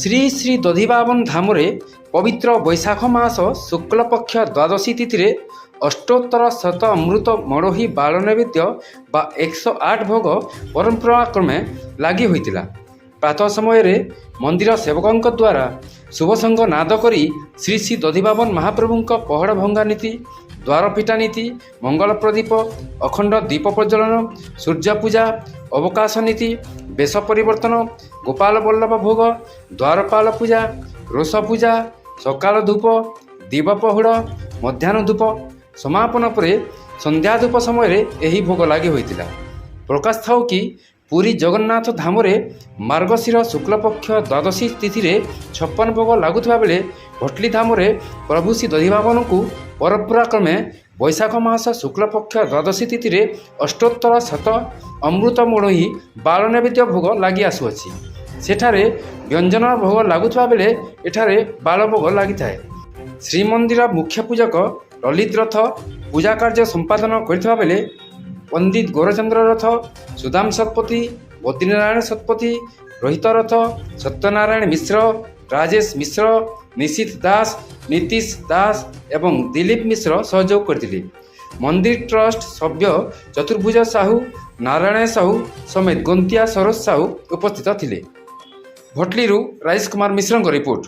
ଶ୍ରୀ ଶ୍ରୀ ଦଧିବାମନ ଧାମରେ ପବିତ୍ର ବୈଶାଖ ମାସ ଶୁକ୍ଳପକ୍ଷ ଦ୍ୱାଦଶୀ ତିଥିରେ ଅଷ୍ଟୋତ୍ତର ଶତ ଅମୃତ ମଣୋହି ବାଳ ନୈବେଦ୍ୟ ବା 108 ଭୋଗ ପରମ୍ପରାକ୍ରମେ ଲାଗି ହୋଇଥିଲା। ପ୍ରାତଃ ସମୟରେ ମନ୍ଦିର ସେବକଙ୍କ ଦ୍ୱାରା ଶୁଭଶଙ୍ଖ ନାଦ କରି ଶ୍ରୀ ଶ୍ରୀ ଦଧିବାମନ ମହାପ୍ରଭୁଙ୍କ ପହଡ଼ ଭଙ୍ଗା ନୀତି, ଦ୍ୱାର ଫିଟା ନୀତି, ମଙ୍ଗଳ ପ୍ରଦୀପ, ଅଖଣ୍ଡ ଦୀପ ପ୍ରଜ୍ୱଳନ, ସୂର୍ଯ୍ୟ ପୂଜା, ଅବକାଶ ନୀତି, ବେଶ ପରିବର୍ତ୍ତନ, ଗୋପାଳ ବଲ୍ଲଭ ଭୋଗ, ଦ୍ୱାରପାଳ ପୂଜା, ରୋଷ ପୂଜା, ସକାଳ ଧୂପ, ଦିବ ପହୁଡ଼, ମଧ୍ୟାହ୍ନ ଧୂପ ସମାପନ ପରେ ସନ୍ଧ୍ୟା ଧୂପ ସମୟରେ ଏହି ଭୋଗ ଲାଗି ହୋଇଥିଲା। ପ୍ରକାଶ ଥାଉ କି, ପୁରୀ ଜଗନ୍ନାଥ ଧାମରେ ମାର୍ଗଶିର ଶୁକ୍ଳପକ୍ଷ ଦ୍ୱାଦଶୀ ତିଥିରେ 56 ଭୋଗ ଲାଗୁଥିବା ବେଳେ ଭଟଲି ଧାମରେ ପ୍ରଭୁ ଶ୍ରୀ ଦଧିବାମନଙ୍କୁ ପରମ୍ପରାକ୍ରମେ ବୈଶାଖ ମାସ ଶୁକ୍ଳପକ୍ଷ ଦ୍ୱାଦଶୀ ତିଥିରେ ଅଷ୍ଟୋତ୍ତର ଶତ ଅମୃତ ମଣୋହି ବାଳ ନୈବେଦ୍ୟ ଭୋଗ ଲାଗି ଆସୁଅଛି। ସେଠାରେ ବ୍ୟଞ୍ଜନ ଭୋଗ ଲାଗୁଥିବା ବେଳେ ଏଠାରେ ବାଳ ଭୋଗ ଲାଗିଥାଏ। ଶ୍ରୀମନ୍ଦିର ମୁଖ୍ୟ ପୂଜକ ଲଲିତ ରଥ ପୂଜା କାର୍ଯ୍ୟ ସମ୍ପାଦନ କରିଥିବା ବେଳେ ପଣ୍ଡିତ ଗୌରଚନ୍ଦ୍ର ରଥ, ସୁଦାମ ଶତପଥୀ, ବଦ୍ରୀନାରାୟଣ ଶତପଥୀ, ରୋହିତ ରଥ, ସତ୍ୟନାରାୟଣ ମିଶ୍ର, ରାଜେଶ ମିଶ୍ର, ନିଶିତ ଦାସ, ନୀତିଶ ଦାସ ଏବଂ ଦିଲୀପ ମିଶ୍ର ସହଯୋଗ କରିଥିଲେ। ମନ୍ଦିର ଟ୍ରଷ୍ଟ ସଭ୍ୟ ଚତୁର୍ଭୁଜ ସାହୁ, ନାରାୟଣ ସାହୁ ସମେତ ଗନ୍ତିଆ ସରୋଜ ସାହୁ ଉପସ୍ଥିତ ଥିଲେ। ଭଟଲିରୁ ରାଜେଶ କୁମାର ମିଶ୍ରଙ୍କ ରିପୋର୍ଟ।